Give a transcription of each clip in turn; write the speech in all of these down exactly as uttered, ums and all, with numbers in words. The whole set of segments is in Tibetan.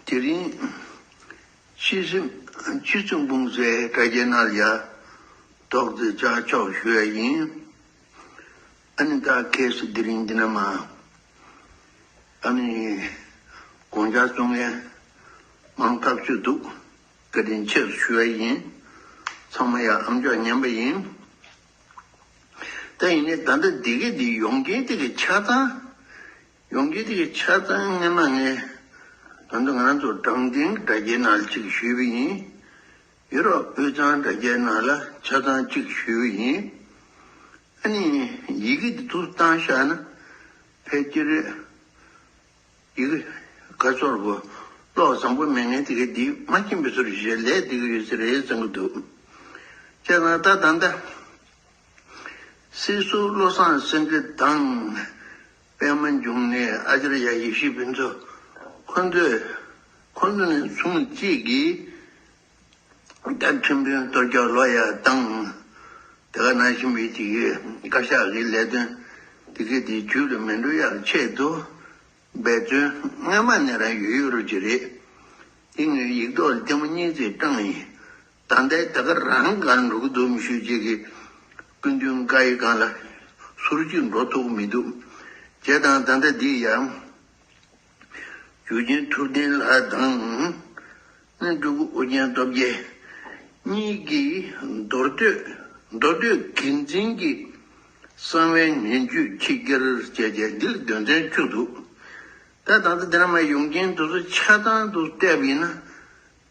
དེ་རིང་ཕྱི་སེམས་ཕྱི་སེམས་སྤུངས་སའི་དྲ་རྒྱའི་ནང་ལ་ཡ་ཏོག་ཙེ་ལྕགས་ཆོག་ཞུ་ཡ་ཡིན། ཨ་ནི་ད་ཁེ་སི་དེ་རིང་འདི་ན་མ་ཨ་ནི་དགོངས་འཆར་གསུང་མཁན་མང་ཐག་ཆོད་འདུག། བཀའ་དྲིན་ཆེ་ཞུ་ཡ་ཡིན། ཚང་མ་ཡ་ཨམ་ཅོག་ཉན་པ་ཡིན། ད་ཡིན་ནའི་ད་ལྟ་འདི་ག་འདི་ཡོང་མཁན་དེ་གི་ཆ་ཚང་། ཡོང་གི་དེ་གི་ཆ་ཚང་སྔན་མ་ངས་ད་ལྟ་ང་རང་ཚོ་དྲང་བདེན་དྲ་རྒྱའི་ནང་ལ་གཅིག་ཞུས་པ་ཡིན། ཡུ་རོབ་དབུས་གཙང་དྲ་རྒྱའི་ནང་ལ་ཆ་ཚང་གཅིག་ཞུས་པ་ཡིན། ཨ་ནི་ཡི་གེ་འདི་ཚུར་བཏང་བཞག་ན་ཕལ་ཆེར་ཡི་གེ་ག་ཚོར་གོ་ཀློག་བཟང་པོ་མེད་མཁན་དེ་གི་འདི་མ་མཁྱེན་པའི་ཚོར་ཞེ་ལས་འདི་གི་ཡོད་ས་རེད་བསམ་གི་འདུག། བྱས་ཙང་ད་ད་ལྟ། སྲིད་ཟུར་བློ་བཟང་སེང་གེ་དང་། པད་མ་འབྱུང་གནས་ཨ་ཅར་ཡ་ཡེ་ཤེས་ཕུན་ཚོགས། ཁོ་ཚོས་ཁོ་ཚོ་ནས་བཟུང་གཅིག་གིས་ད་ཁྲིམས་དཔོན་གཏོར་རྒྱག་ལོ་ཡ་དང་། དེ་ག་ནང་བཞིན་པའི་དེ་གའི་བཀའ་ཤག་གི་ལས་དོན་དེ་གའི་དེ་རྒྱུད་ལ་མི་འགྲོ་ཡག་ཆེད་དུ། འབད་བརྩོན་སྔ་མ་ནས་རང་ཡོད་ཡོད་རུ་ཅི་རེད། དེ་ངས་ཡིག་ཐོག་ལ་ལྟད་མོ་གཉིས་ཙམ་བཀྲམ་ཡིན། ད་ལྟའི་ད་ག་རང་གང་འགྲོ་གི་འདུག་མི་ཤོད་ཅིག་གི་སྐུ་མདུན་བཀའ་ཡི་སྒང་ལ་ཟུར་གཅིག་འགྲོ་ཐུབ་ཀྱི་མི་འདུག། བྱས་ཙང་ད་ལྟ་འདི་ཡང་འཇུ་ཆེན་ཐུབ་བསྟན་ལགས་དང་། ནི་འབྲུག་ཨོ་རྒྱན་སྟོབས་རྒྱལ་གཉིས་ཀྱིས་མདོ་སྟོད་མདོ་སྟོད་དགེ་འཛིན་གྱི་གསང་བའི་ཉན་ཇུས་ཕྱི་རྒྱལ་བྱས་རྗེས་འདིར་དོན་ཚན་བཅུ་འདུག། ད་ད་ལྟ་འདི་ན་མ་ཡོང་མཁན་དེ་ཚོ་ཆ་ཚང་དུ་བལྟས་པ་ཡིན་ན།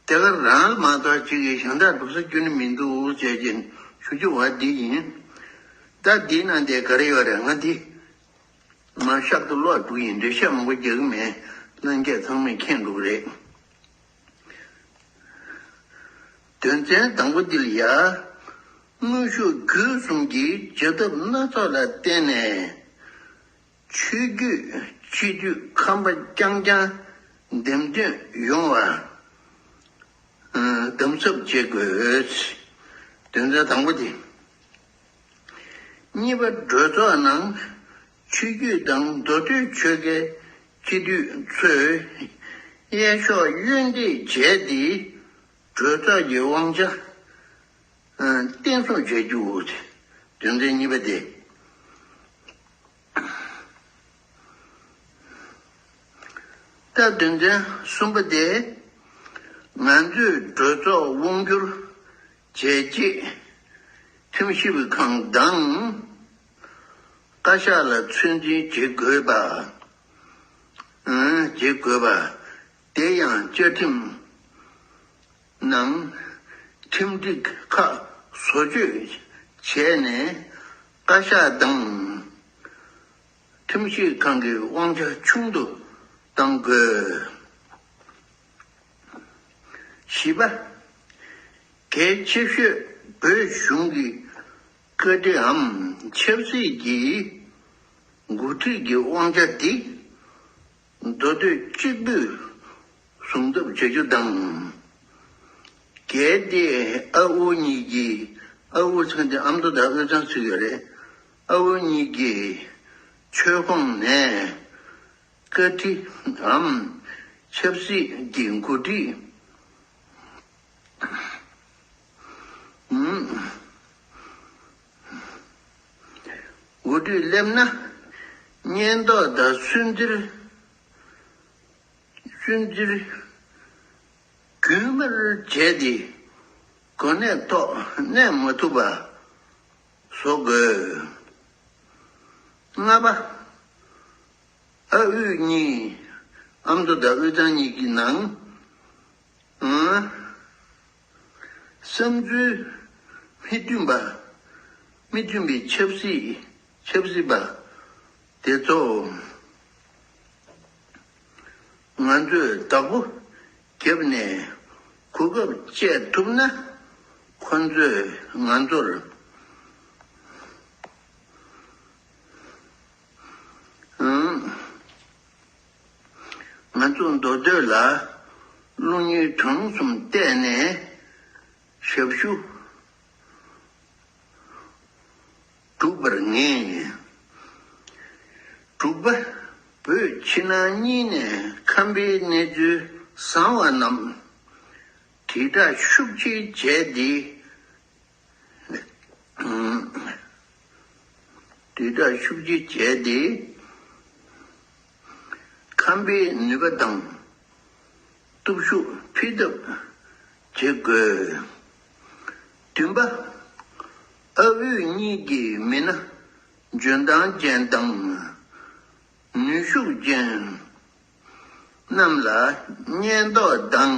དེ་ག་རང་ལ་མ་གཏོགས་གཅིག་གིས་གཞན་དག་འགྲོ་ས་ཁྱོན་ནས་མི་འདུག་ཟེར་གྱིན་ཞུ་རྒྱུ་བ་འདི་ཡིན། ད་འདིའི་ནང་དེ་ག་རེ་ཡོད་རེད། ང་འདི་མ་ཤག་ཏུ་ཀློག་འགྲོ་ཡིན། འགྲེལ་བཤད་མང་པོ་རྒྱག་གི་མེད། ལྷན་རྒྱས་ཚང་མས་མཁྱེན་འགྲོ་གི་རེད། དོན་ཚན་དང་པོ་འདི་ལ་ཡ། དངོས་ཤུགས་བརྒྱུད་གསུམ་གྱིས་བྱེད་ཐབས་སྣ་ཚོགས་ལ་བརྟེན་ནས། ཆོས་བརྒྱུད་སྤྱི་འཐུས་ཁམས་པ་རྐྱང་རྐྱང་འདེམས་ཐོན་ཡོང་བ་གདམ་གསབ་བྱེད་དགོས། དོན་ཚན་དང་པོ་དེ། གཉིས་པ། གྲོས་ཚོགས་ནང་ཆོས་བརྒྱུད་དང་མདོ་སྟོད་ཆོལ་ཁའི་སྤྱི་འཐུས་ཚོས་གཡས་ཕྱོགས་གཡོན་འདེགས་བྱས་ཏེ་གྲོས་ཚོགས་ཀྱི་དབང་ཆ་བརྟན་སྲུང་བྱ་རྒྱུ། དོན་ཚན་གཉིས་པ་དེ། ད་དོན་ཚན་གསུམ་པ་དེ། ང་ཚོས་གྲོས་ཚོགས་དབང་སྒྱུར་བྱས་རྗེས་ཁྲིམས་ཞིབ་ཁང་དང་བཀའ་ཤག་ལ་ཚོད་འཛིན་བྱེད་དགོས་པ། ཨང་། བྱེད་དགོས་པ། དེ་ཡང་བཅའ་ཁྲིམས་ནང་ཁྲིམས་སྒྲིག་ཁག་བཟོ་བཅོས་བྱས་ནས་བཀའ་ཤག་དང་ཁྲིམས་ཞིབ་ཁང་གི་དབང་ཆ་ཆུང་དུ་གཏང་དགོས། བཞི་པ། གལ་ཆེ་ཤོས་བོད་གཞུང་གི་བཀའ་ཁྲིའམ་ཆབ་སྲིད་ཀྱི་འགོ་ཁྲིད་ཀྱི་དབང་ཆ་དེ་མདོ་སྟོད་གཅིག་པུས་བཟུང་ཐབས་བྱ་རྒྱུ་དང་། གལ་ཏེ་ཨ་འུ་གཉིས་ཀྱིས། ཨ་འུ་ཚང་དེ་ཨ་མདོ་དང་དབུས་གཙང་ཚུད་ཡོད་རེད། ཨ་འུ་གཉིས་ཀྱིས་ཆོལ་ཁོངས་ནས་བཀའ་ཁྲིའམ་ཆབ་སྲིད་ཀྱི་འགོ་ཁྲིད། འགོ་ཁྲིད་སླེབས་ན་གཉེན་རྟོག་དང་སུན་གཙེར། སུན་གཙེར་རྒྱུན་མར་བྱས་ཏེ་གོ་གནས་ཐོག་གནས་མ་ཐུབ་པ་བཟོ་དགོས། ལྔ་པ། ཨ་དབུས་གཉིས། ཨ་མདོ་དང་དབུས་གཙང་གཉིས་ཀྱི་ནང་། ཨང་། བསམ་ཚུལ་མི་མཐུན་པ། མི་མཐུན་པའི་ཆབ་སྲིད། ཆབ་སྲིད་པ་དེ་ཚོ་ང་ཚོས་བདག་པོ་བརྒྱབ་ནས་གོ་སྐབས་སྤྱད་ཐུབ་ན། ཁོ་ཚོས་ང་ཚོར། ཨང་། ང་ཚོ་མདོ་སྟོད་ལ་བློ་ཉེས་གྲངས་གསུམ་གཏད་ནས་ཞབས་ཞུ་སྒྲུབ་པར་ངེས། དྲུག་པ། བོད་ཕྱི་ནང་གཉིས་ནས་ཁམས་པའི་གནས་ཚུལ་ བཟང་བ་རྣམས་དྲིལ་བསྒྲགས་ཤུགས་ཆེ་བྱས་ཏེ། དྲིལ་བསྒྲགས་ཤུགས་ཆེ་བྱས་ཏེ། ཁམས་པའི་ནུས་པ་དང་སྟོབས་ཤུགས་འཕེལ་ཐབས་བྱེད་དགོས། བདུན་པ། ཨ་དབུས་གཉིས་ཀྱི་མི་སྣ་འཇོན་ཐང་ཅན་དང་ནུས་ཤུགས་ཅན་རྣམས་ལ་སྙད་འདོགས་དང་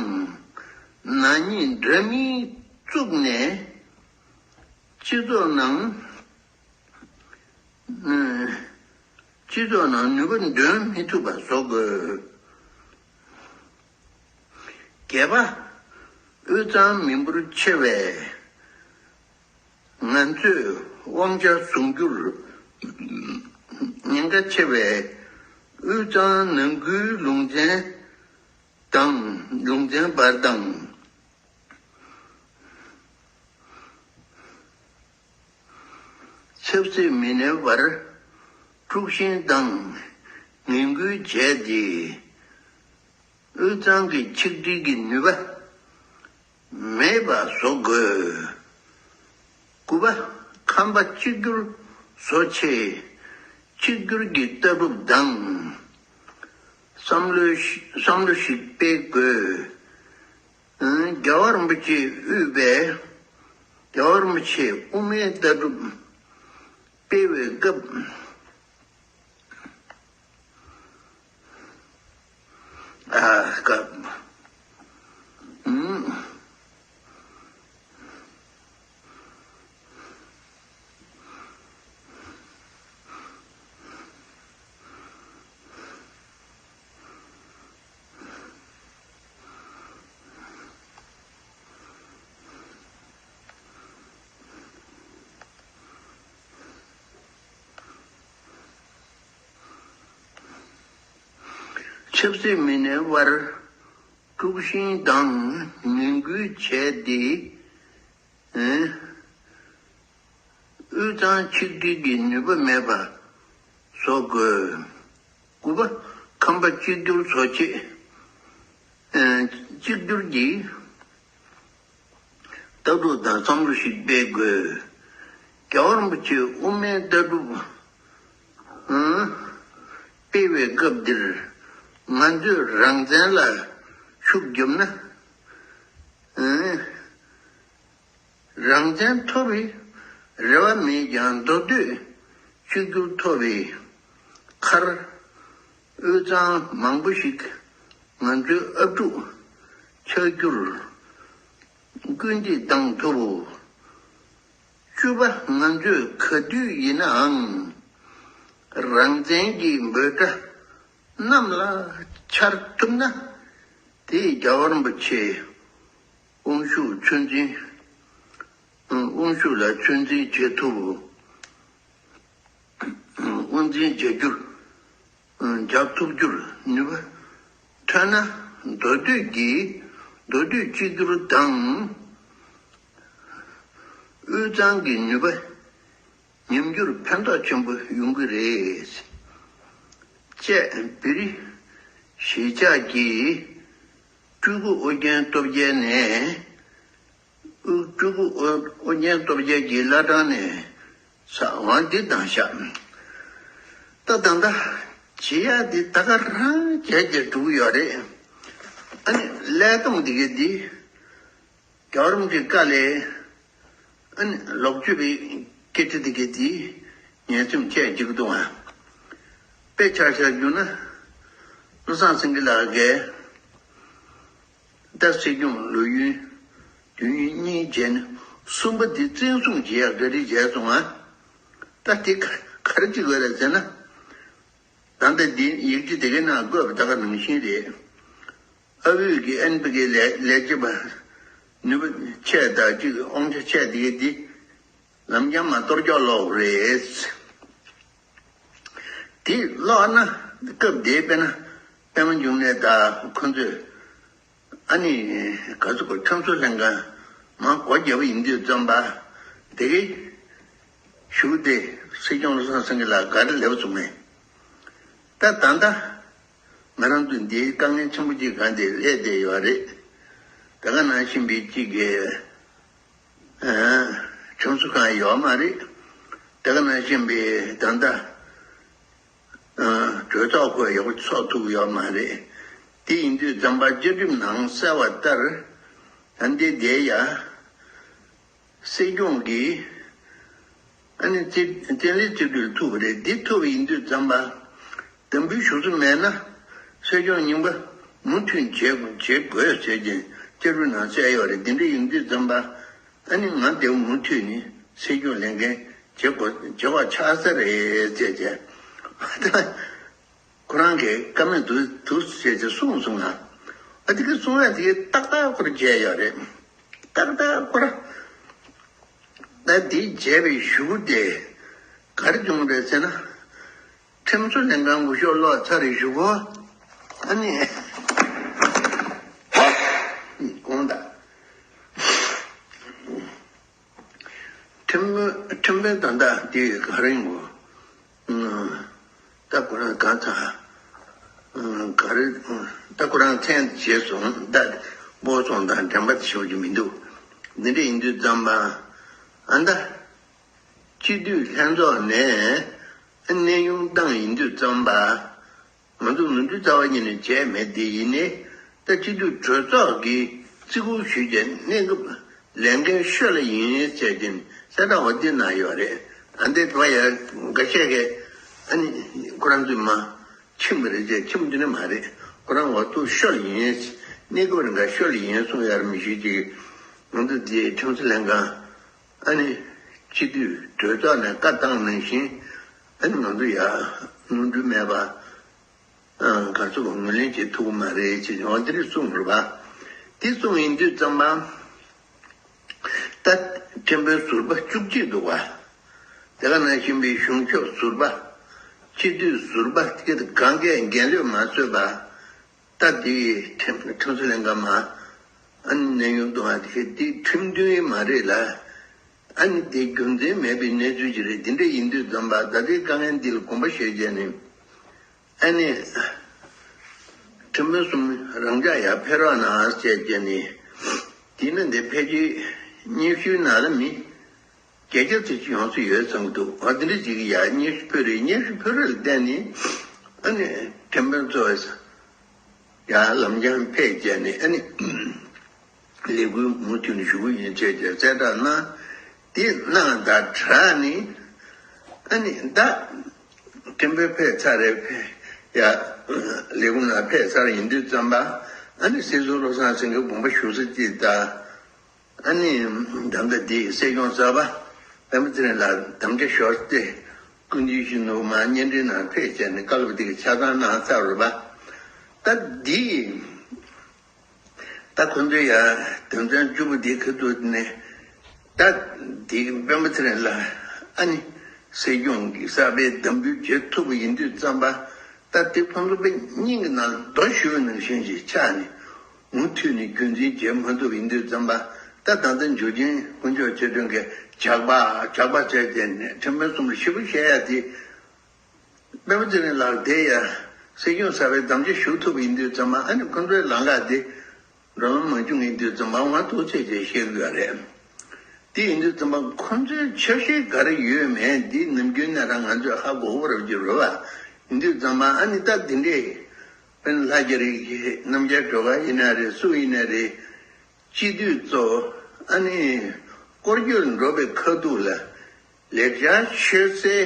ནག་ཉེས་འདྲ་མིན་བཙུགས་ནས་སྤྱི་ཚོགས་ནང་། སྤྱི་ཚོགས་ནང་ནུས་པ་འདོན་མི་ཐུབ་པ་བཟོ་དགོས། བརྒྱད་པ། དབུས་གཙང་མི་འབོར་ཆེ་བས་ང་ཚོས་དབང་ཆ་བཟུང་རྒྱུར་ཉེན་ཁ་ཆེ་བས། དབུས་གཙང་ནང་ཁུལ་ལུང་ཚན་དང་ལུང་ཚན་བར་དང་། ཆབ་སྲིད་མི་སྣའི་བར་དཀྲུག་ཤིང་དང་ངན་སྐུལ་བྱས་ཏེ། དབུས་གཙང་གི་ཆིག་སྒྲིལ་གྱི་ནུས་པ་མེད་པ་བཟོ་དགོས། དགུ་པ། ཁམས་པ་གཅིག་གྱུར་བཟོ་ཆེད་གཅིག་གྱུར་གྱི་ལྟ་གྲུབ་དང་བསམ་བློ་ཞིག་བསམ་བློ་ཞིག་སྤེལ་དགོས། རྒྱལ་བ་རིན་པོ་ཆེས་དབུས་པའི་རྒྱལ་བ་རིན་པོ་ཆེ་དབུ་མའི་ལྟ་གྲུབ་སྤེལ་བའི་སྐབས། ཨ་སྐབས། ཨུམ། ཆབ་སྲིད་མི་སྣའི་དབར་དཀྲུག་ཤིང་དང་ངན་སྐུལ་བྱས་ཏེ། དབུས་གཙང་ཆིག་སྒྲིལ་གྱི་ནུས་པ་མེད་པ་བཟོ་དགོས། དགུ་པ། ཁམས་པ་གཅིག་གྱུར་བཟོ་ཆེད། གཅིག་གྱུར་གྱི་ལྟ་གྲུབ་དང་བསམ་བློ་ཞིག་སྤེལ་དགོས། རྒྱལ་བ་རིན་པོ་ཆེ་དབུ་མའི་ལྟ་གྲུབ་སྤེལ་བའི་སྐབས་འདིར་ང་ཚོས་རང་བཙན་ལ་ཤུགས་བརྒྱབ་ན། རང་བཙན་ཐོབ་པའི་རེ་བ་མེད་ཀྱང་མདོ་སྟོད་གཅིག་གྱུར་ཐོབ་པའི་ཁར་དབུས་གཙང་མང་པོ་ཞིག་ང་ཚོའི་ཨབ་ཕྲུག་ཆགས་རྒྱུར་སྐུལ་འདེད་གཏང་ཐུབ། བཅུ་པ། ང་ཚོས་ག་དུས་ཡིན་ནའང་རང་བཙན་གྱི་འབོད་སྒྲ་གནམ་ལ་འཕྱར་ཐུབ་ན། དེས་རྒྱལ་བ་རིན་པོ་ཆེའི་དབང་ཤུགས་ཚོད་འཛིན། དབང་ཤུགས་ལ་ཚོད་འཛིན་བྱེད་ཐུབ། དབང་འཛིན་བྱ་རྒྱུར། བྱ་ཐུབ་རྒྱུར་ནུས་པ་ཐོན་ན། མདོ་སྟོད་ཀྱི་མདོ་སྟོད་གཅིག་གྱུར་དང་། དབུས་གཙང་གི་ནུས་པ་ཉམས་རྒྱུར་ཕན་ཐོགས་ཆེན་པོ་ཡོང་གི་རེད། ཅེས་བེ་རི་གཞིས་ཆགས་ཀྱི་སྤྲུལ་སྐུ་ཨོ་རྒྱན་སྟོབས་རྒྱལ་ནས། སྤྲུལ་སྐུ་ཨོ་ཨོ་རྒྱན་སྟོབས་རྒྱལ་གྱི་བླ་བྲང་ནས་ས་འོང་འདི་དང་བཞག་ད་ད་ལྟ་བྱེད་ཡག་འདི་ད་ག་རང་བྱས་བྱས་འགྲོ་གི་ཡོད་རེད། ཨ་ནི་ཀླད་སྟོང་འདི་ག་འདི་རྒྱལ་བ་རིན་པོ་ཆེའི་བཀའ་ལས། ཨ་ནི་ལོག་སྤྱོད་པའི་སྐད་ཆ་འདི་ག་འདི་ཉན་སེམས་བཅས་འཇིག་འདུག་ཨ། དཔེ་ཆ་བཞག་རྒྱུ་ན་བློ་བཟང་སེང་གེ་ལགས་ཀྱིས། ད་སྲིད་སྐྱོང་ལོ་ཡུན་དུས་ཡུན་གཉིས་བྱས་ནས་གསུམ་པ་འདི་བཙན་བཟུང་བྱེད་ཡག་ག་རེ་བྱས་སོང་ང་། ད་དེ་ག་ག་རེ་བྱེད་དགོས་རེད་ཟེར་ན། ད་ལྟ་འདི་ཡིག་ཆ་དེ་གའི་ནང་བཀོད་པ་ད་ག་ནང་བཞིན་རེད། ཨ་དབུས་ཀྱི་ཨེན་པི་ཀེ་ལས་ལས་བྱེད་པ་ནུས་པ་ཆེ་དང་གཅིག་དབང་ཆ་ཆེ་དེ་གའི་འདི་ལམ་རྐྱང་མ་གཏོར་སྐྱོག་སློག་རེད། དེ་ཀློག་ན་སྐབས་དེའི་དཔེར་ན་པད་མ་འབྱུང་གནས་དང་ཁོ་ཚོས་ཨ་ནི་ག་ཚོད་གོ་ཁྲིམས་བཟོ་ལྷན་ཁང་མ་སྒོ་བརྒྱབ་པ་ཡིན་དུས་ཙམ་པ་དེ་གའི་ཞུ་དེ་སྲིད་སྐྱོང་བློ་བཟང་སེང་གེ་ལགས་ག་རེ་ལབ་སོང་མེད། ད་ད་ལྟ་ ང་རང་ཚོ་འདིའི་དཀའ་ངལ་ཆེན་པོ་གཅིག་གང་དེ་སླེབས་བསྡད་ཡོད་རེད། དེ་ག་ནང་བཞིན་པའི་གཅིག་གི་ཁྲིམས་བཟོ་གང་ཡོད་མ་རེད། དེ་ག་ནང་བཞིན་པའི་ད་ལྟ་གྲོས་ཚོགས་ཁོ་ཡག་པོ་ཚོགས་ཐུབ་ཡོད་མ་རེད། དེ་ཡིན་དུས་ཙམ་པ་བཅའ་ཁྲིམས་ནང་གསལ་བ་ལྟར་ད་འདི་བསྡད་ཡ། སྲིད་སྐྱོང་གིས་ཨ་ནི་རྩིས་རྩིས་ལེན་རྩིས་སྤྲོད་ཐུབ་པ་རེད། འདི་ཐུབ་པ་ཡིན་དུས་ཙམ་པ་དམ་འབུལ་ཞུ་ས་མེད་ན་སྲིད་སྐྱོང་རྙིང་པ་མུ་མཐུད་བྱེད་དགོས་བྱེད་དགོས་ཟེར་གྱིན་བཅའ་ཁྲིམས་ནང་གསལ་ཡོད་རེད། འདི་འདྲ་ཡིན་དུས་ཙམ་པ་ཨ་ནི་ང་འདི་མུ་མཐུད་ནས་སྲིད་སྐྱོང་ལས་འགན་བྱེད་དགོས་བྱེད་དགོས་ཆགས་ས་རེད་ཟེར་བྱས། ཁོ་རང་གིས་བཀའ་མོལ་འདུག་འདུག་ཟེར་ཏེ་གསུངས་སོང་ང་། ཨ་དེ་གི་གསུང་ཡ་དེ་ཏག་ཏག་ཁོ་རང་བྱས་ཡོད་རེད། ཏག་ཏག་ཁོ་རང་ད་དེ་བྱས་པའི་གཞུག་གུ་དེ་ག་རེ་བྱུང་རེད་ཟེར་ན། ཁྲིམས་བཟོ་ལྷན་ཁང་སྐུ་ཞབས་ལོག་ཚར་རེ་གཞུག་གུ་ཨ་ནི་དགོངས་དག་ཁྲིམས་ཁྲིམས་དཔོན་ད་ལྟ་དེ་ག་རེ་ཡིན་གོ། ད་ཁོ་རང་གང་ཚ་ག་རེ་ད་ཁོ་རང་མཚན་བྱས་སོང་། ད་སྤོ་སོང་དང་དྲན་པ་ཞུ་རྒྱུ་མི་འདུག་འདི་འདྲ་ཡིན་དུས་ཙམ་པ་ཨ་ད་སྤྱི་འཐུས་ལྷན་ཚོགས་ནས་གནས་དབྱུང་བཏང་ཡིན་དུས་ཙམ་པ། ང་ཚོ་ནོར་འཁྲུལ་རྩ་བ་ཉིད་ནས་བྱས་མེད་དེ་ཡིན་ནའི་ད་སྤྱི་འཐུས་གྲོས་ཚོགས་ཀྱིས་བརྩི་བཀུར་ཞུས་བྱས་གནས་སྐབས་ལས་འགན་ཤོར་ལ་ཡིན་ཟེར་གྱིན་གསལ་བསྒྲགས་འོ་དེ་གནང་ཡོད་རེད། ཨ་འདི་དུ་བ་ཡ་འགའ་ཤས་ཀྱིས་ཨ་ནི་ཁོ་རང་ཚོས་མ་ཁྱིམ་པ་རེད་ཅེས་ཁྱིམ་འདི་ནི་མ་རེད། ཁོ་རང་འོ་ཐུག་ཤོར་ལ་ཡིན། གནས་སྐབས་རིང་ག་ཤོར་ལ་ཡིན་གསུང་ཡ་ར་མི་ཤེས་ཅིག་ང་ཚོ་འདིའི་ཁྲིམས་བཟོ་ལྷན་ཁང་ཨ་ནི་སྤྱི་འཐུས་གྲོས་ཚོགས་ནས་བཀའ་བཏང་ནང་བཞིན་ཨ་ནི་ང་ཚོ་ཡ་ནོར་འཁྲུལ་མེད་པ། ག་ཚོད་ངོས་ལེན་བྱེད་ཐུབ་ཀྱི་མ་རེད་ཅེས་འོ་དེ་རིགས་གསུངས་དགོས་པ། དེ་གསུངས་ཡིན་དུས་ཙམ་པ། ད་ཁྲིམས་དཔོན་ཟུར་པ་བཅུ་གཅིག་འདུག་བ། དེ་ག་ནང་བཞིན་པའི་གཞུང་ཕྱོགས་ཟུར་པ། སྤྱི་འཐུས་ཟུར་པ་དེ་གང་གས་འགན་ལོས་མ་བཟོས་པ། ད་དེ་ཁྲིམས་ཁྲིམས་བཟོ་ལྷན་ཁང་མ་ཨ་ནི་གནས་དབྱུང་གཏོང་བ་དེ་དེ་ཁྲིམས་མཐུན་མ་རེད་ལ། ཨ་ནི་དེ་རྒྱུ་མཚན་མེད་པའི་གནས་ཚུལ་ཅིག་རེད། དེ་འདྲ་ཡིན་དུས་ཙམ་པ་ད་ལྟའི་དཀའ་ངལ་འདི་ལ་དགོངས་པ་བཞེས་བྱས་ནས། ཨ་ནི། ཁྲིམས་དཔོན་གསུམ་རང་འཇགས་ཡར་ཕེབས་རོགས་གནང་ཟེར་བྱས་ནས། དེ་ནི་འདི་ཕལ་ཆེར་སྙན་ཞུའི་ནང་ལ་མི་བརྒྱད་བརྒྱ་ཙམ་ཅིག་ཡོང་ས་ཡོད་བསམ་གྱི་འདུག་ཨ་དེ་འདྲ་ཅིག་ཡར་སྙན་ཞུ་ཕུལ་རེད། སྙན་ཞུ་ཕུལ་རེད་ལ་བརྟེན་ནས། ཨ་ནི་ཁྲིམས་དཔོན་ཚོ་ཡར་ལམ་སང་ཕེབས་བྱས་ནས་ཨ་ནི། ལས་འགུལ་མུ་མཐུད་ནས་ཞུ་གི་ཡིན་ཅེས་ཀྱི་གསལ་བསྒྲགས་གནང་། དེ་གནང་དང་སྦྲགས་ནས་ཨ་ནི་ད་ཁྲིམས་དཔོན་ཕེབས་ཚར་རེད། ཕེབས་ཡ་ལས་ཁུངས་ནང་ཕེབས་ཚར་ཡིན་དུས་ཙམ་པ་ཨ་ནི་སྲིད་ཟུར་བློ་བཟང་སེང་གེ་དགོངས་པ་ཞུ་ས་ཅིག་དང་། ཨ་ནི་ད་ལྟ་འདི་སྲིད་སྐྱོང་གསར་པ་པད་མ་ཚེ་རིང་ལགས་དམ་བཅའ་ཤོར་ཏེ་སྐུ་མདུན་ཞུ་ནུ་མ་བརྙན་འཕྲིན་ནང་ཕེབས་བྱས་ནས་བཀའ་སློབ་དེ་གི་ཆ་ཚང་གནང་ཚར་རེད་པ། ད་འདི། ད་ཁོ་ཚོས་ཡ་དོན་ཚན་བཅུ་པོ་འདི་ཁ་ཐུག་ནས་ད་འདི་པད་མ་ཚེ་རིང་ལ་ཨ་ནི་སྲིད་སྐྱོང་གི་གསར་པའི་འདེམས་འབུལ་བྱེད་ཐུབ་པ་ཡིན་དུས་ཙམ་པ་ད་དེ་ཁོ་ཚོ་པའི་སྙིང་གི་ནང་རྡོ་གཞུ་བའི་ནང་བཞིན་ཞིག་ཆགས་ནས་མུ་མཐུད་ནས་རྒྱུན་འཛིན་བྱེད་མ་ཐུབ་པ་ཡིན་དུས་ཙམ་པ་ད་ད་ལྟ་འཇུ་ཆེན་དཀོན་མཆོག་ཆོས་སྒྲོན་གྱིས་ཇག་པ་ཇག་པ་བྱས་བྱས་ནས་ཁྲིམས་དཔོན་གསུམ་ལ་ཞེ་པོ་བཤད་ཡ་དེ། པད་མ་ཚེ་རིང་ལགས་དེ་ཡ་སྲིད་སྐྱོང་གསར་པའི་དམ་བཅའ་ཞུ་ཐུབ་ཡིན་དུས་ཙམ་པ་ཨ་ནི་ཁོ་ཚོའི་ལམ་ཁ་དེ་འགྲོ་ལམ་མ་བྱུང་ཡིན་དུས་ཙམ་པ་ང་ཐུགས་རྗེ་ཆེ་ཞུ་གི་ཡོད་རེད། དེ་ཡིན་དུས་ཙམ་པ་ཁོ་ཚོའི་འཆར་གཞི་ག་རེ་ཡོད་མེད་འདི་ནམ་རྒྱུན་ནས་རང་ང་ཚོས་ཧ་གོ་གི་རེད་ཀྱི་རེད་བ། ཡིན་དུས་ཙམ་པ་ཨ་ནི་ད་འདི་འདྲའི་དཔོན་ལྷ་རྒྱ་རི་རྣམ་རྒྱལ་སྒྲོལ་དཀར་ཡིན་ན་རེད། སུ་ཡིན་ན་རེད། སྤྱི་འཐུས་ཚོ་ཨ་ནི་སྐོར་སྐྱོད་འགྲོ་བའི་ཁ་ཐུག་ལ་ལེགས་ཆ་ཤོད་སའི་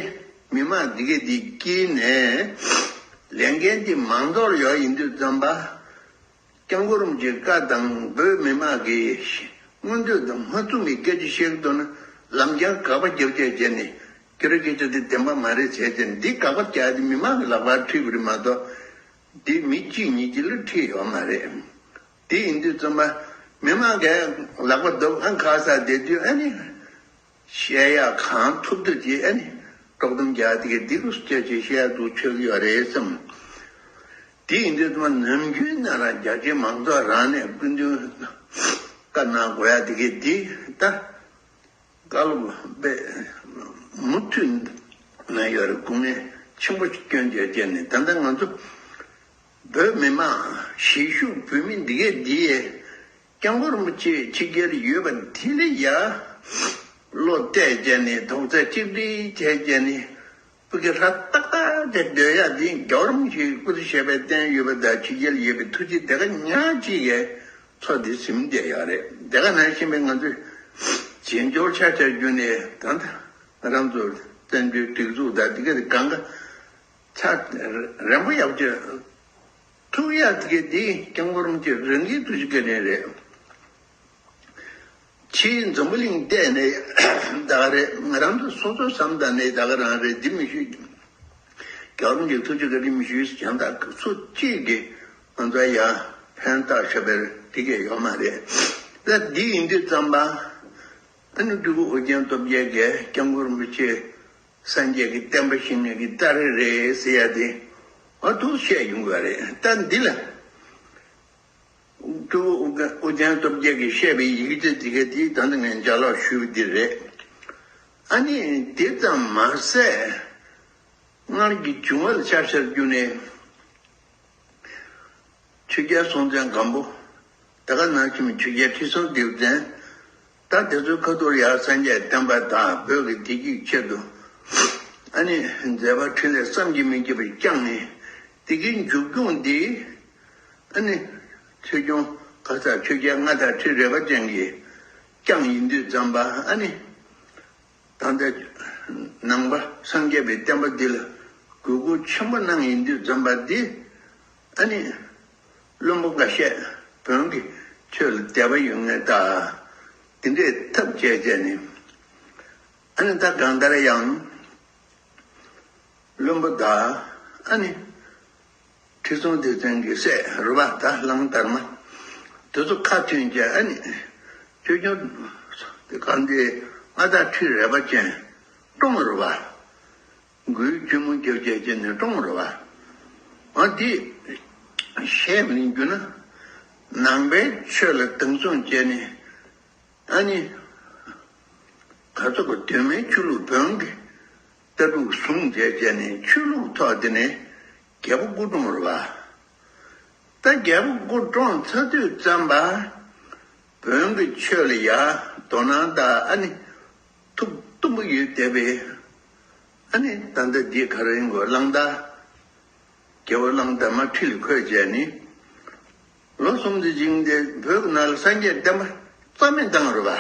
མི་མང་འདི་གས་འདི་དཀྱིལ་ནས་ལས་འགན་འདི་མང་ཚོགས་ལ་ཡོད་ཡིན་དུས་ཙམ་པ་སྐྱབས་མགོན་རིན་པོ་ཆེའི་བཀའ་དང་བོད་མི་མང་གི་མངོན་འདོད་དང་མ་མཚུངས་པའི་སྐད་ཆ་བཤད་ཀྱི་འདུག་ན་ལམ་རྐྱང་དགག་པ་རྒྱབ་བྱས་བྱས་ནས་ཁྱོད་རའི་སྐད་ཆ་འདི་བདེན་པ་མ་རེད་བྱས་བྱས་ནས་འདི་དགག་པ་རྒྱག་དེ་མི་མང་གི་ལག་པར་ཁྲིད་དགོས་རེད་མ་གཏོགས་འདི་མི་གཅིག་གཉིས་ཀྱི་ལ་ཁྲིད་ཡོད་མ་རེད། དེ་ཡིན་དུས་ཙམ་པ་མི་མང་གིས་ལག་པ་རྡོབ་ཨ་ཁ་ས་བསྡད་དུས་ཨ་ནི་བཤད་ཡག་གང་ཐུབ་ཐུབ་ཀྱིས་ཨ་ནི་དཀྲོག་གཏམ་རྒྱག་དེ་གི་འདི་རུ་སྐྱོད་ཀྱིས་བཤད་ཡག་འདུག་ཆོད་ཀྱི་ཡོད་རེད་བསམ། དེ་ཡིན་དུས་ཙམ་པ་ནམ་རྒྱུན་ནས་རང་རྒྱ་ཆེའི་མང་ཚོགས་རང་ནས་སྐུ་མདུན་བཀའ་གནང་དགོས་ཡག་དེ་གི་འདི་ད། བཀའ་སློབ་པས་མུ་མཐུད་ན་ཡོད་རེད། སྐུ་ངལ་ཆེན་པོ་ཞིག་བསྐྱོན་བྱས་བྱས་ནས་ད་ལྟ་ང་ཚོ་ བོད་མི་མང་གཞིས་བཞུགས་བོད་མི་འདི་གས་འདི་ཡས་སྐྱབས་མགོན་རིན་པོ་ཆེ་ཕྱི་རྒྱལ་ཡོད་པ་དེ་ལ་ཡ་བློ་གཏད་བྱས་ནས་རྡོག་རྩ་གཅིག་སྒྲིལ་བྱས་བྱས་ནས་ཕ་གི་ཧྲ་ཏག་ཏག་དེ་སྡོད་ཡ་འདི་རྒྱལ་བ་རིན་པོ་ཆེའི་སྐུ་ཚེ་ཞབས་པད་བརྟན་ཡོད་པ་དང་ཕྱི་རྒྱལ་ཡོད་པའི་ཐུགས་རྗེ་དེ་ག་ཉག་གཅིག་གས་ཚོ་འདི་ཟིན་བསྡད་ཡོད་རེད། དེ་ག་ནང་བཞིན་པའི་ང་ཚོས་བྱེས་འབྱོར་ཆ་ཆ་བརྒྱུད་ནས་ད་ལྟ་ང་རང་ཚོ་བཙན་བྱོལ་སྒྲིག་འཛུགས་དང་འདི་ག་དེ་གང་ག་ཚ་རན་པོ་ཡག་པོ་བྱས། ཐུག་ཡ་དེ་ག་དེ་སྐྱབས་མགོན་རིན་པོ་ཆེ་རང་གི་ཐུགས་རྗེ་བཀའ་དྲིན་རེད། ཕྱིའི་འཛམ་བུ་གླིང་བལྟས་ནས་ད་ག་རེད། ང་རང་ཚོ་སོ་སོ་བསམ་ད་ནས་ད་ག་རང་རེད། འདི་མི་ཞུ། རྒྱལ་བ་རིན་པོ་ཆེ་ཐུགས་རྗེ་བཀའ་དྲིན་མི་ཞུ་གཞན་དག་སུ་གཅིག་གིས་ང་ཚོ་ཡ་ཕན་ཐོགས་ཤ་བེར་དེ་གས་ཡོད་མ་རེད། ད་འདི་ཡིན་དུས་ཙམ་པ་ཨ་ནི་སྤྲུལ་སྐུ་ཨོ་རྒྱན་སྟོབས་རྒྱལ་གྱིས་སྐྱབས་མགོན་རིན་པོ་ཆེ་སངས་རྒྱས་ཀྱི་བསྟན་པ་བཤིག་ནས་ཀྱི་སྟ་རེ་རེད་ཟེར་ཡ་དེ་ཨ་ཐུག་བཤད་ཡོང་དགོས་རེད། ད་འདི་ལ་སྤྲུལ་སྐུ་ཨོ་རྒྱན་སྟོབས་རྒྱལ་གྱིས་བཤད་པའི་ཡིག་ཆ་དེ་ག་དེ་ད་ནི་ངས་ལྗགས་ཀློག་ཞུས་པ་འདི་རེད། ཨ་ནི་དེ་ཙམ་མ་ཟད་སྔར་གྱི་བྱུང་བ་ལ་ཆ་བཞག་རྒྱུ་ནས། ཆོས་རྒྱལ་སྲོང་བཙན་སྒམ་པོ། དེ་ག་ནང་བཞིན་ཆོས་རྒྱལ་ཁྲི་སྲོང་ལྡེའུ་བཙན། ད་དེ་ཚོའི་ཁ་ཐུག་ཡར་སངས་རྒྱས་བསྟན་པ་དང་བོད་ཀྱི་བདེ་སྐྱིད་ཆེད་དུ། ཨ་ནི་མཛད་པ་འཕྲིན་ལས་བསམ་གྱིས་མི་ཁྱབ་པ་བསྐྱངས་ནས་དེ་གའི་མཇུག་སྐྱོང་འདི། ཨ་ནི་ཆོས་སྐྱོང་ག་ས་ཆོས་རྒྱལ་མངའ་བདག་ཁྲི་རལ་པ་ཅན་གྱིས་བསྐྱངས་ཡིན་དུས་ཙམ་པ་ཨ་ནི། ད་ལྟ་ནང་པ་སངས་རྒྱས་པའི་བསྟན་པ་འདི་ལ་གུས་བཀུར་ཆེན་པོ་གནང་ཡིན་དུས་ཙམ་པ་འདི་ཨ་ནི་བློན་པོ་འགའ་ཤས་བོན་གྱི་ཆོས་ལ་དད་པ་ཡོད་མཁན་དང་དེ་འདྲས་ཐབས་བྱས་བྱས་ནས་ཨ་ནི་ད་གང་ལྟར་ཡང་། བློན་པོ་དང་ཨ་ནི། ཁྲི་སྲོང་ལྡེ་བཙན་གྱི་སྲས་རུ་བ་དང་གླང་དར་མ། དེ་ཚོ་ཁ་ཐུན་བྱས་ཨ་ནི། ཆོས་སྐྱོང་། གང་དེ་མངའ་བདག་ཁྲི་རལ་པ་ཅན། བཀྲོངས་རུ་བ། མགུལ་ཆུ་མོ་རྒྱབ་བྱས་བྱས་ནས་བཀྲོངས་རུ་བ། ཨ་འདི། བཤད་མི་རྒྱུ་ན། ནང་པའི་ཆོས་ལ་སྡང་ཟུག་བྱས་ནས། ཨ་ནི། ག་ཚོད་ཀྱི་གདོད་མའི་ཆོས་ལུགས་བོན་གྱི་ལྟ་གྲུབ་བཟུང་བྱས་བྱས་ནས་ཆོས་ལུགས་ཐོག་དེ་ནས་རྒྱལ་པོ་སྐུ་བཀྲོངས་རེད་པ། ད་རྒྱལ་པོ་སྐུ་བཀྲོངས་ཚར་དུས་ཙམ་པ། བོན་གྱི་ཆོས་ལ་ཡ་དོ་སྣང་དང་ཨ་ནི། ཐུགས་གཏུམ་པོ་ཡོད་བསྡད་པའི། ཨ་ནི་ད་ལྟ་འདི་ག་རེ་ཡིན་དགོས་གླང་དར། རྒྱལ་པོ་གླང་དར་མ་ཁྲི་ལ་འཁོད་བྱས་ནི། ལོ་གསུམ་དུ་བྱིངས་ཏེ་བོད་ཀྱི་ནང་ལ་སངས་རྒྱས་བསྟན་པ་རྩ་མེད་བཏང་རུ་བ།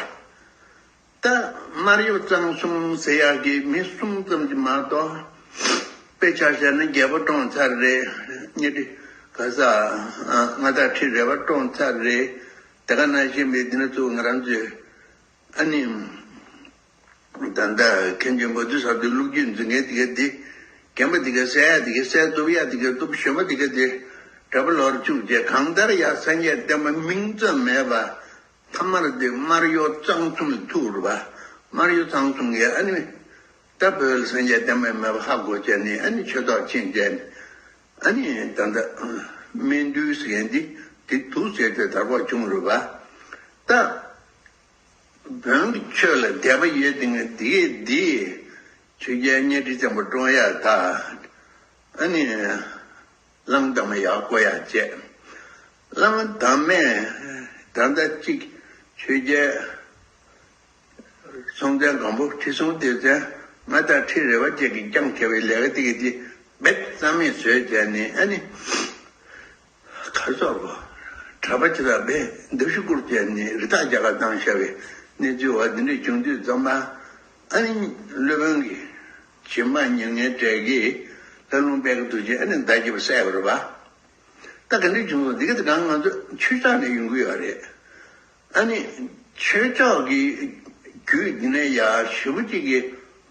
ད་སྨར་གཡོ་གཙང་གསུམ་ཟེར་ཡག་གི་མི་གསུམ་ཙམ་གྱིས་མ་གཏོགས། དཔེ་ཆ་བཞག་ན་རྒྱལ་པོ་བཀྲོངས་ཚར་རེད། གཉའ་ཁྲི་ག་ས། མངའ་བདག་ཁྲི་རལ་པ་བཀྲོངས་ཚར་རེད། དེ་ག་ནང་བཞིན་པའི་འདི་ན་ཚུ་ང་རང་ཚོས་ཨ་ནི། ད་ལྟ་མཁན་ཆེན་པོ་ཏི་ས་དུ་ལུག་རྒྱུད་འཛིན་མཁན་དེ་ག་དེ། རྒན་པ་དེ་ག་ཟས་ཡ་དེ་ག་ཟས་གཏུབ་ཡ་དེ་ག་གཏུབ། གཞོན་པ་དེ་ག་དེ་གྲྭ་པ་ལོར་བཅུག་བྱས་གང་ལྟར་ཡ་སངས་རྒྱས་བསྟན་པ་མིང་ཙམ་མེད་པ། ཐ་མར་དེ་སྨར་གཡོ་གཙང་གསུམ་ལ་ཐུག་རུ་བ། སྨར་གཡོ་གཙང་གསུམ་གྱིས་ཨ་ནི། ད་བོད་ལ་སངས་རྒྱས་བསྟན་པ་མེད་པ་ཧ་གོ་བྱས་ནས་ཨ་ནི་ཆོས་ཐོག་ཕྱིན་བྱས་ནས། ཨ་ནི་ད་ལྟ་སྨན་འདུལ་ཟེར་མཁན་འདི་དེ་འདུག་ཟེར་ཏེ་དར་པོ་བྱུང་རུ་བ། ད། བོན་གྱི་ཆོས་ལ་དད་པ་ཡོད་དེ་ངས་འདི་འདི་ཆོས་རྒྱལ་གཉའ་ཁྲི་བཙན་པོ་བཀྲོངས་ཡག་ད། ཨ་ནི། གླང་དར་མ་ཡག་བསྐོ་ཡག་བྱས། གླང་དར་མས་ད་ལྟ་གཅིག་ཆོས་རྒྱལ་སྲོང་བཙན་སྒམ་པོ་ཁྲི་སྲོང་ལྡེ་བཙན་མངའ་བདག་ཁྲི་རལ་པ་བཅས་ཀྱིས་བསྐྱངས་བྱས་པའི་ལས་ཀ་དེ་གི་དེ་རྦད་རྩ་མེད་བཟོས་བྱས་ནས་ཨ་ནི། གར་སོགས་གྲྭ་པ་ཅི་ལ་བས་འདུ་ཤེས་བསྐུར་བྱས་ནས་རི་དྭགས་རྒྱ་གར་བཏང་བཞག་པའི་གནས་ཚུལ་བ་འདི་འདྲ་བྱུང་དུས་ཙམ་པ། ཨ་ནི་སློབ་དཔོན་གྱིས་བྱིན་པ་ཉེར་ལྔའི་གྲས་ཀྱིས་ལྷ་ལུང་པད་ཀྱི་དུས་ཆེན་ཨ་ནི་ཟླ་བརྒྱད་པ་གསལ་བ་རེད་པ། ད་ག་འདྲ་བྱུང་སོང་འདི་ག་དེ་གང་ང་ཚོ་ཆོས་ཕྱོགས་ནས་ཡོང་གི་ཡོད་རེད། ཨ་ནི་ཆོས་ཕྱོགས་ཀྱི་རྒྱུད་འདི་ནས་ཡ་ཞེ་པོ་ཅིག་གི་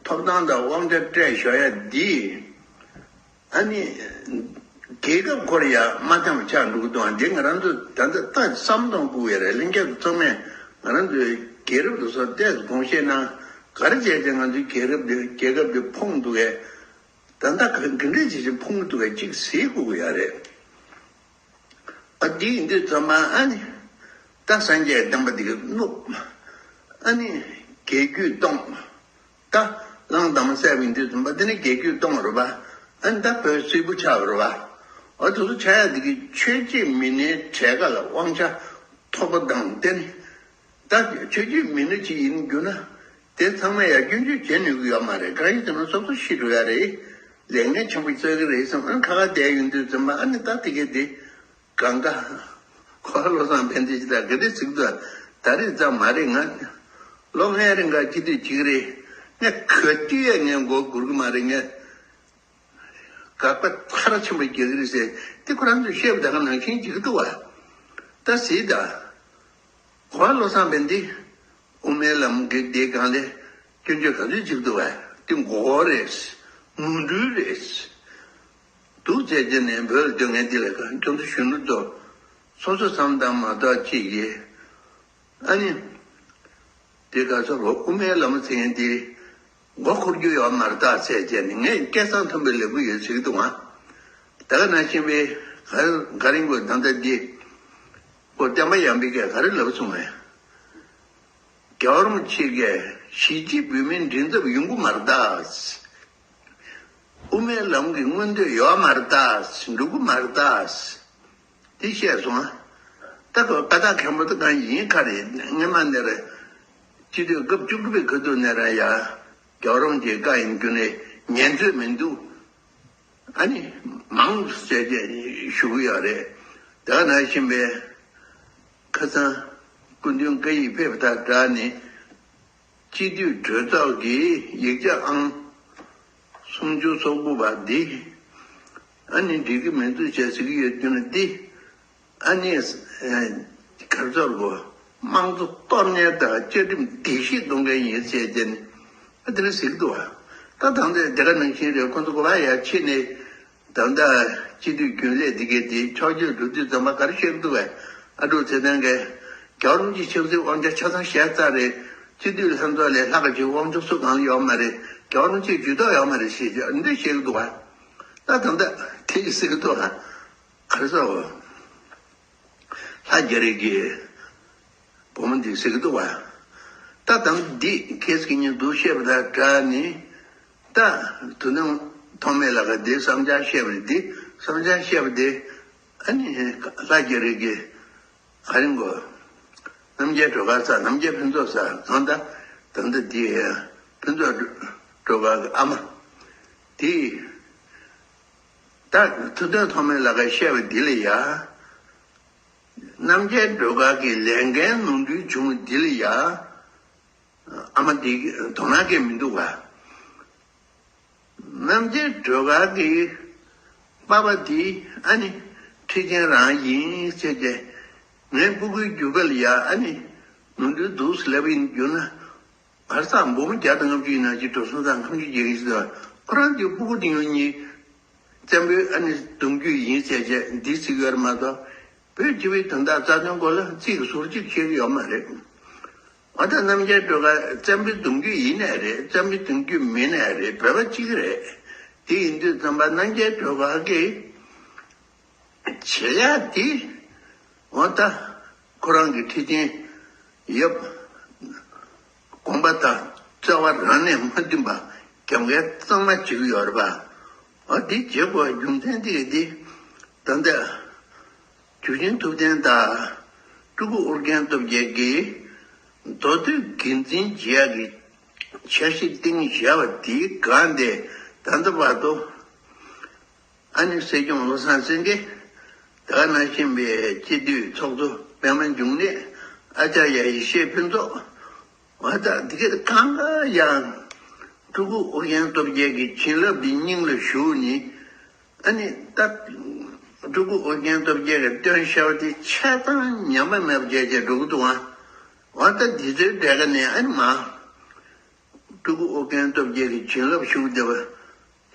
ཐོབ་ཐང་དང་དབང་ཆ་སྤྲད་ཞོག་ཡ་འདི། ཨ་ནི། རྒྱལ་ཁབ་ཁོ་ར་ཡ་མ་འཐེན་པ་ཆགས་འགྲོ་གི་འདུག་ཨ་འདི་ང་རང་ཚོ་ད་ལྟ་ལྟ་བསམ་གཏོང་དགོས་ཡ་རེད། ལྷན་རྒྱས་ཚོ་ཚང་མས་ང་རང་ཚོའི་རྒྱལ་རབས་དེ་ཚོ་ཏོག་ཙམ་དགོངས་བཞེས་གནང་། ག་རེ་བྱས་ཏེ་ང་ཚོའི་རྒྱལ་རབས་འདི་རྒྱལ་ཁབ་འདི་ཕུང་འདུག་གས། ད་ལྟ་ག་ག་འདྲས་བྱས་ཀྱི་ཕུང་གི་འདུག་གས་ཅིག་གཟིགས་དགོས་ཀྱི་ཡ་རེད། ཨ་འདི་ཡིན་དུས་ཚང་མ་ཨ་ནི། ད་སངས་རྒྱས་བསྟན་པ་འདི་གི་བསྣུབས། ཨ་ནི་རྒྱལ་རྒྱུད་སྟོངས། ད་གླང་དར་མ་བསད་པ་ཡིན་དུས་ཙམ་པ་འདི་ནི་རྒྱལ་རྒྱུད་སྟོངས་རེད་པ། ཨ་ནི་ད་བོད་སིལ་བུ་ཆགས་པ་རེད་པ། ཨ་དེ་ཚོ་ཆགས་ཡ་དེ་གི་ཆོས་བྱེད་མི་སྣའི་གྲས་ཀ་ལ་དབང་ཆ་ཐོབ་པ་དང་བསྟན། ད་ཆོས་བྱེད་མི་སྣ་ཅིག་ཡིན་རྒྱུ་ན་དེ་ཚང་མས་ཡ་སྐྱོན་བརྗོད་བྱེད་ནུས་ཀྱི་ཡོད་མ་རེད། གང་ཡིན་ཟེར་ན་སོ་སོ་ཤི་འགྲོ་ཡ་རེད། ལས་ངན་ཆེན་པོ་བཙལ་གི་རེད་བསམ། ཨ་ཁ་ཁ་བསྡད་ཡོང་དུས་ཙམ་པ་ཨ་ནི་ད་དེ་གི་དེ་གང་ག་གོ་བ་བློ་བཟང་ཕན་བདེ་ཅིག་ད་ག་དེ་ཟིག་ད་ད་རེས་ཙམ་མ་རེད། ང་ལོ་ལྔའི་རིང་ག་སྤྱི་འཐུས་བྱེད་གི་རེད། ངས་ག་དུས་ཡ་ངས་མགོ་སྒུར་གི་མ་རེད། ངས་དགག་པ་མཐར་ཕྱིན་པ་རྒྱག་གི་རེད་ཟེར་དེ་ཁོ་རང་ཚོས་བཤད་པ་ད་ག་ནང་བཞིན་བྱེད་ཀྱི་འདུག་བ། ད་ཟེར་ད། གོ་བ་བློ་བཟང་ཕན་བདེ་དབུ་མའི་ལམ་གྱི་སྡེ་སྒང་ལས་སྐྱོན་བརྗོད་ག་ཚོད་བྱེད་ཀྱི་འདུག་བ། དེ་མགོ་སྐོར་རེད། མུན་སྤྲུལ་རེད། འདུག་བྱས་རྗེས་ནས་བོད་ལ་སྡོད་མཁན་དེ་ལ་ཁྱོད་ཚོ་གཞོན་ནུ་ཚོ་སོ་སོ་བསམ་བཏང་མ་གཏོགས་ཅིག་གིས་ཨ་ནི། དེ་ག་ཚོད་རོ་དབུ་མའི་ལམ་ཟེར་མཁན་དེ་མགོ་འཁོར་རྒྱུ་ཡོད་མ་རེད་ད་ཟེར་བྱས་ནས་ངས་སྐད་གསང་མཐོན་པོས་ལབ་ཀྱི་ཡོད་ཟེར་གྱི་འདུག་ང་། ད་ག་ནང་བཞིན་པའི་ག་ག་རེ་མགོ་ད་ལྟ་འདི་ཁོ་བསྟན་པ་ཡང་པའི་སྐད་ག་རེ་ལབ་སོང་ངས། རྒྱལ་བ་རིན་པོ་ཆེ་གིས་གཞིས་བྱེས་བོད་མིའི་མགྲིན་ཚབ་ཡོང་གི་མ་རེད་ད། དབུ་མའི་ལམ་གྱི་མངོན་འདོད་ཡོད་མ་རེད་ད། འགྲུབ་ཀྱི་མ་རེད་ད། དེ་བཤད་སོང་ཨ། ད་ཁོ་ཀ་དག་མཁན་པོ་དེ་གང་ཡིན་ཁ་རེད། སྔོན་མ་ནས་རེད། སྤྱི་འཐུས་སྐབས་བཅུ་དགུ་པའི་ཁ་ཐུག་ནས་རང་ཡ་རྒྱལ་བ་རིན་པོ་ཆེའི་བཀའ་ཡིན་རྒྱུ་ནས་ཉན་ཚོད་མི་འདུག་ཨ་ནི་མང་ཟེར་བྱས་ཞུ་གི་ཡོད་རེད། དེ་ག་ནང་བཞིན་པའི་ཁ་སང་སྐུ་མདུན་བཀའ་ཡིག་ཕེབས་པ་དང་སྦྲགས་ནས་སྤྱི་འཐུས་གྲོས་ཚོགས་ཀྱི་ཡིག་ཆ་ཨང་སུམ་ཅུ་སོ་དགུ་པ་འདི་ཨ་ནི་འགྲིག་གི་མི་འདུག་ཅེས་ཟེར་གྱི་ཡོད་རྒྱུ་ནི་འདི། ཨ་ནི་གར་ཚོར་གོ་དམངས་གཙོ་གཏོར་ཉེན་དང་བཅའ་ཁྲིམས་བརྡལ་བཤིག་གཏོང་མཁན་ཡིན་ཟེར་བྱས་ནས་ཨ་དེ་འདྲ་ཟེར་གྱི་འདུག་བ། ད་དང་དེ་དེ་ག་ནང་བཞིན་རེད། ཁོ་ཚོ་གོ་བ་ཡ་ཕྱེ་ནས་ད་ལྟ་སྤྱི་འཐུས་རྒྱུན་ལས་འདི་གས་དེ་ཕྱོགས་བསྐྱོད་འགྲོ་དུས་ཙམ་པ་ག་རེ་བཤད་ཀྱི་འདུག་བས། ཨ་འགྲོ་ཚེ་བརྟན་གས་རྒྱལ་བ་རིན་པོ་ཆེ་ཆབ་སྲིད་དབང་ཆ་ཆ་ཚང་བཞག་ཚར་རེད། སྤྱི་འཐུས་ལྷན་ཚོགས་ལས་ལྷག་ག་ཅིག་དབང་ཆ་སུ་གང་ལ་ཡོད་མ་རེད། རྒྱལ་བ་རིན་པོ་ཆེ་ཇུས་གཏོགས་ཡོད་མ་རེད་ཞེས་འདི་འདྲ་བཤད་ཀྱི་འདུག་བ། ད་ད་ལྟ་དེ་ཡི་ཟེར་གྱི་འདུག་བ། ག་རེ་ཟེར་བ། ལྷ་རྒྱ་རས་ཀྱིས་བུ་མོ་འདི་ཟེར་གྱི་འདུག་བ། ད་དང་འདི་ཁེས་ཀྱི་ཉིན་འདུག་བཤད་པ་དང་སྦྲགས་ནི། ད་དུ་ནང་ཐོག་མེད་ལ་ག་འདི་བསམ་འཆར་བཤད་པ་རེད། འདི་བསམ་འཆར་བཤད་པ་འདི་ཨ་ནི་ལྷ་རྒྱ་རས་ཀྱིས་ཨ་རིང་གོ་རྣམ་རྒྱལ་སྒྲོལ་དཀར་ས་རྣམ་རྒྱལ་ཕུན་ཚོགས་ས་གང་ད་ད་འདི་འདི་ཕུན་ཚོགས་སྒྲོལ་དཀར་གྱི་ཨ་མ་དེ། ད་ཐུབ་བསྟན་ཐོགས་མེད་ལགས་ཀྱིས་བཤད་པ་འདི་ལ་ཡ། རྣམ་རྒྱལ་སྒྲོལ་དཀར་གྱི་ལས་འགན་ནོར་འཁྲུལ་བྱུང་བ་འདི་ལ་ཡ། ཨ་མ་འདི་དོ་སྣང་སྐྱེ་མི་འདུག་ག་རྣམ་རྒྱལ་སྒྲོལ་དཀར་གྱི་པ་ཕ་འདི་ཨ་ནི་ཁྲི་ཆེན་རང་ཡིན་ཟེར་ཏེ། ངའི་སྤུ་གུའི་རྒྱུད་པ་ལ་ཡ་ཨ་ནི་ནོར་འཁྲུལ་འདུག་ཟེར་ལབ་ཡིན་རྒྱུ་ན། གར་སང་འབུམ་བརྒྱ་དང་ལྔ་བཅུ་ཡིན་ན་ཅི་འགྲོ་སོང་ཙང་ཁམས་ཆུ་རྒྱལ་གྱི་ཟེར་བ། ཁོ་རང་གི་སྤུ་གུ་དེ་ཡང་གཉིས་བཙན་པོའི་ཨ་ནི་གདུང་རྒྱུད་ཡིན་ཟེར་བྱས་འདི་ཚིག་ཡོད་རེད་མ་གཏོགས་བོད་སྤྱི་པའི་དོན་དག་རྩ་དོན་སྐོར་ལ་ཚིག་ཟུར་གཅིག་བཤད་ཀྱི་ཡོད་མ་རེད། འོ་ད་རྣམ་རྒྱལ་སྒྲོལ་དཀར་བཙན་པོའི་གདུང་རྒྱུད་ཡིན་ནའི་རེད། བཙན་པོའི་གདུང་རྒྱུད་མིན་ནའི་རེད། བོད་པ་གཅིག་རེད། དེ་ཡིན་དུས་ཙམ་པ་རྣམ་རྒྱལ་སྒྲོལ་དཀར་གྱིས། བྱེད་ཡག་དེ། འོ་ད། ཁོ་རང་གི་ཁྲི་ཆེན་ཡབ། དགོངས་པ་དང་རྩ་བ་རང་ནས་མ་མཐུན་པ་རྒྱབ་འགལ་གཙང་མ་བྱེད་ཀྱི་ཡོད་རེད་པ། འོ་དེ་བྱེད་དགོས་རྒྱུ་མཚན་དེ་གི་དེ། ད་ལྟ། ཇུ་ཆེན་ཐུབ་བསྟན་དང་། སྤྲུལ་སྐུ་ཨོ་རྒྱན་སྟོབས་རྒྱལ་གྱིས། མདོ་སྟོད་དགེ་འཛིན་མཇལ་ཡག་གི་འཆར་གཞི་སྟེང་བཞག་པ་དེའི་སྒང་དེ་ད་ལྟ་བར་དུ། ཨ་ནི་སྲིད་སྐྱོང་བློ་བཟང་སེང་གེ། དེ་ག་ནང་བཞིན་པའི་སྤྱི་འཐུས་ཚོགས་གཙོ་པད་མ་འབྱུང་གནས། ཨ་ཅར་ཡ་ཡེ་ཤེས་ཕུན་ཚོགས། འོ་ད་འདི་ག་གང་ག་ཡང་སྤྲུལ་སྐུ་ཨོ་རྒྱན་སྟོབས་རྒྱལ་གྱི་བྱིན་རླབས་འདི་སྙིང་ལ་ཞུགས་ནས། ཨ་ནི་ད་སྤྲུལ་སྐུ་ཨོ་རྒྱན་སྟོབས་རྒྱལ་གྱིས་སྟོན་བྱ་བ་དེ་ཆ་ཚང་ཉམས་པ་མེད་པ་བྱས་བྱས་འགྲོ་གི་འདུག་ཨ། འོ་ད་འདི་ཚོའི་གྲས་ཀ་ནས་ཨ་ནི་མ། སྤྲུལ་སྐུ་ཨོ་རྒྱན་སྟོབས་རྒྱལ་གྱི་བྱིན་རླབས་ཞུགས་བསྡད་པ།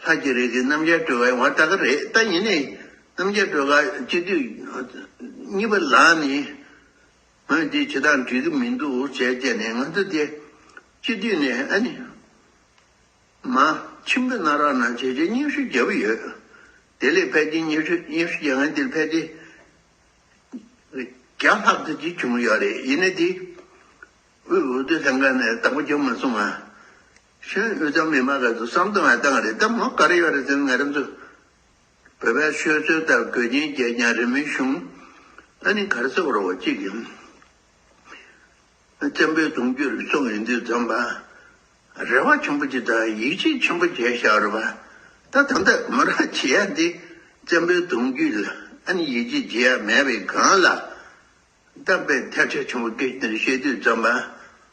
ལྷ་རྒྱ་རས་ཀྱི་རྣམ་རྒྱལ་སྒྲོལ་དཀར་ཡང་བ་ད་ག་རེད། ད་ཡིན་ནའི་རྣམ་རྒྱལ་སྒྲོལ་དཀར་སྤྱི་འཐུས་གཉིས་པ་ལངས་ནས་ང་འདི་བྱེད་སྟངས་འགྲིག་གི་མི་འདུག་ཟེར་བྱས་ནས་ང་ཚོ་དེ་སྤྱི་འཐུས་ནས་ཨ་ནི་མ་ཁྱིམ་གྱི་གནང་རོགས་གནང་བྱས་བྱས་སྙན་ཞུ་བརྒྱབ་ཡོད། དེ་ལས་ཕལ་ཆེར་སྙན་ཞུ་སྙན་ཞུ་རྒྱག་མཁན་དེ་ཕལ་ཆེར། བརྒྱ་ལྷག་ཙམ་ཅིག་བྱུང་ཡོད་རེད། ཡིན་ནའི་དེ། དབུས་འོས་བསྡུ་ལྷན་ཁང་ནས་བདག་པོ་རྒྱབ་མ་སོང་ང་། གཞན་དབུས་གཙང་མི་མང་ག་ཚོད་བསམ་བློ་ང་བཏང་རེད། ད་མོ་ག་རེ་ཡོད་རེད་ཟེར་ན་ང་རང་ཚོ་ བོད་པའི་ཤོད་སྲོལ་ལྟར་གོས་ཆེན་རྒྱག་ཀྱང་རི་མོའི་གཞུང་། ཨ་ནི་ག་རེ་ཟེར་དགོས་རེད་བ། གཅིག་ཡིན། བཙན་པོའི་གདུང་རྒྱུད་ལ་སོང་ཡོང་དུས་ཙམ་པ། རེ་བ་ཆེན་པོ་ཅིག་དང་ཡིད་ཆེས་ཆེན་པོ་བྱས་བཞག་རེད་བ། ད་ད་ལྟ་མོ་རང་བྱེད་ཡ་འདི་བཙན་པོའི་གདུང་རྒྱུད་ལ་ཨ་ནི་ཡིད་ཆེས་བྱེད་ཡ་མེད་པའི་སྒང་ལ། སྟབས་པའི་ཐལ་ཆ་ཆེན་པོ་སྐད་ཆ་འདི་བཤད་དུས་ཙམ་པ་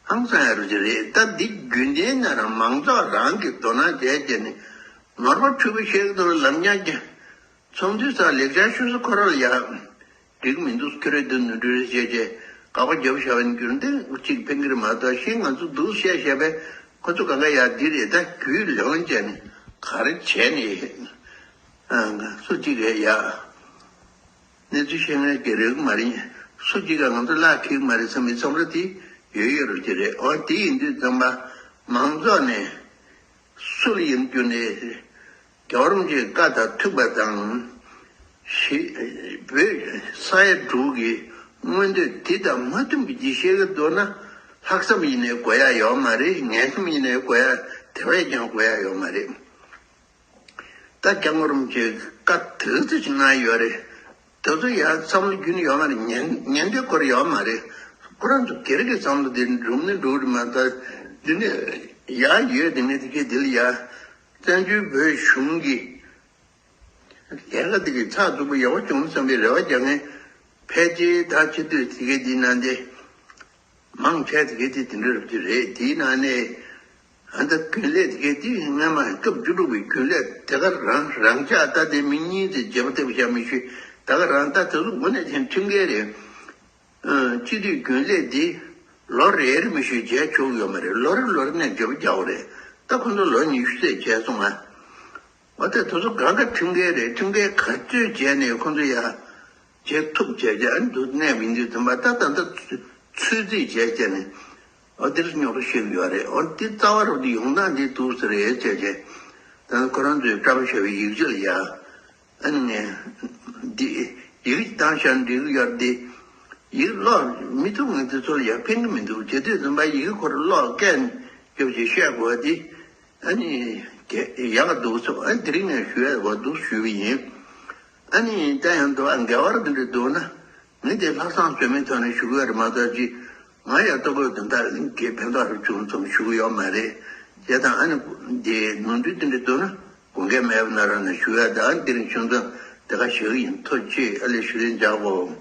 ཧང་སང་ཡ་རུ་ཅི་རེད། ད་འདི་རྒྱུན་ལྡན་ན་རང་མང་ཚོགས་རང་གི་དོ་སྣང་བྱས་བྱས་ནས་ནོར་བ་འཁྲུལ་པ་བཤད་ཀྱི་འདུག་ལབ་ཉག་གི། ཚོགས་འདུའི་སར་ལེགས་སྦྱར་ཞུ་ས་ཁོ་རང་ལ་ཡ། འགྲིག་མི་འདུག་ཁྱོད་རེ་འདི་ནོར་འཁྲུལ་རེད་བཤད་བྱས་དགག་པ་རྒྱབ་བཞག་པ་ཡིན་རྒྱུ་འདི་གཅིག་ཕན་གྱི་རེད་མ་གཏོགས། གཞན་ང་ཚོ་འདུག་བཤད་བཤད་པས་ཁོ་ཚོ་ག་ག་ཡ་འདི་རེད། ད་རྒྱུས་ལོན་བྱས་ནས་ག་རེ་བྱས་ནས་ཨ་སུ་གཅིག་རེད་ཡ། གནས་ཚུལ་བཤད་མཁན་གྱི་རེད་མ་རེད། སུ་གཅིག་ག་ང་ཚོ་ལག་འཁེལ་མ་རེད་བསམ་པའི་བསམ་བློ་དེ་ཡོད་ཡོད་རུ་དེ་རེད། འོ་དེ་ཡིན་དུས་ཙམ་པ་མང་ཚོགས་ནས་སུ་ལ་ཡིན་རྒྱུ་ནས་རྒྱལ་བ་རིན་པོ་ཆེའི་བཀའ་དང་མཐུན་པ་དང་། ཞི་བོད་ས་ཡ་དྲུག་གི་མངོན་འདོད་དེ་དང་མ་མཐུན་པ་ཅིག་བཤད་ཀྱི་འདུག་ན། ལྷག་བསམ་ཡིན་ནའི་དགོས་ཡ་ཡོད་མ་རེད། ངན་བསམ་ཡིན་ནའི་དགོས་ཡ་དེ་བས་ཀྱང་དགོས་ཡ་ཡོད་མ་རེད། ད་སྐྱབས་མགོན་རིན་པོ་ཆེས་བཀའ་དེ་ཚོ་ཞིག་གནང་ཡོད་རེད། དེ་ཚོ་ཡང་བསམ་བློ་རྒྱུན་ཡོད་མ་རེད། ཉན་ཉན་དེ་སྐོར་ཡོད་མ་རེད། ཁོ་རང་ཚོ་སྒེར་གྱི་བསམ་བློ་དེ་འགྲུབ་ནི་འགྲུབ་རེད་མ་གཏོགས། འདི་ནས་ཡ་ཡོད་དེ་ནས་དེ་གས་དེ་ལ་ཡ་བཙན་བྱོལ་བོད་གཞུང་གི་ལས་ཀ་དེ་གས་ཚགས་ཚུད་པོ་ཡག་པོ་བྱུང་བསམ་པའི་རེ་བ་རྒྱག་མཁན་ཕལ་ཆེར་ད་ཆེ་བསྟོད་དེ་གས་དེ་ནང་དེ། མང་ཆེ་དེ་གའི་དེ་དེ་འདྲ་རབ་ཀྱི་རེད། དེའི་ནང་ནས་ཨ་ད་རྒྱུན་ལས་དེ་གའི་དེ་སྔ་མ་སྐབས་བཅུ་དྲུག་པའི་རྒྱུན་ལས་དེ་ག་རང་རང་ཅག་ད་དེ་མི་གཉིས་དེ་བརྗེ་པོ་ཐེབས་བཞག་མི་ཤེས། ད་ག་རང་ད་དེ་ཚོ་དངོས་གནས་དེ་ཁྲིམས་འགལ་རེད། ཨ་སྤྱི་འཐུས་རྒྱུན་ལས་དེ་ལོ་རེ་རེ་མི་ཤེས་བརྗེ་ཆོག་གི་ཡོད་མ་རེད། ལོ་རེ་ལོ་རེ་ནས་བརྗེ་པོ་རྒྱག་དགོས་རེད། ད་ཁོ་ཚོ་ལོ་ཉི་ཤུ་ཙམ་བྱས་སོང་ང་། འོ་དེ་དེ་ཚོ་གང་ག་ཁྲིམས་འགལ་རེད། ཁྲིམས་འགལ་ག་ཚོད་བྱས་ནས་ཁོ་ཚོ་ཡ། བྱེད་ཐུབ་བྱས་ཀྱང་ཨ་ནི་འདུག་གནས་མི་འདུག་དུ་མ་ད་ད་ལྟ་ཚོད་རྩིས་བྱས་བྱས་ནས་ཨོ་དེར་རྙོག་དྲ་ཤེས་ཀྱི་ཡོད་རེད། ཨོ་དེ་རྩ་བ་རུ་དེ་ཡོང་སྟངས་དེ་འདུག་ཟེར་རེད་བྱས་བྱས། ད་ཁོ་རང་ཚོས་བཀྲ་པ་ཞབས་པའི་ཡིག་ཆ་ལ་ཡ་ཨ་ནི་ངས་འདི་ཡིག་བཏང་བཞག་འགྲིག་གི་ཡོད་རེད། དེ་ཡིག་ཀློག་མི་ཐུབ་མཁན་དེ་ཚོ་ལ་ཡ་ཕན་གི་མི་འདུག་བྱེད་དུས་ཙམ་པ་ཡིག་ཁོ་རང་ཀློག་སྐད་སྐྱོབ་ཅིག་བཤད་དགོས་དེ། ཨ་ནི་ཡག་འདུག་སོ། ཨ་ནི་དེ་རིང་ངས་ཞུ་ཡ་བ་འདུག་ཞུས་པ་ཡིན། ཨ་ནི་ད་ཡང་འདུག་ཨ་འགལ་བ་འདི་འདྲ་འདུག་ན་ངས་དེ་ལྷག་བསམ་ཟོལ་མེད་ཐོག་ནས་ཞུ་གི་ཡོད་རེད་མ་གཏོགས་ཅི། ང་ཡང་ལྟོ་གོས་དོན་དག་གི་ཕན་ཐོགས་རུ་བྱུང་ཙམ་ཞུ་གི་ཡོད་མ་རེད། བྱས་ཙང་ཨ་ནི་དེ་ནོར་འཁྲུལ་དེ་འདྲ་འདུག་ན་དགོངས་འགལ་མེད་པ་ན་ར་ན་ཞུ་ཡ། ད་ཨ་ནི་དེ་རིང་ཆུང་ཙམ་དེ་ག་ཞུ་གི་ཡིན། ཐུགས་རྗེ་ཆེ། ཨ་ལས་ཞུ་རིན་འཇགས་གོ།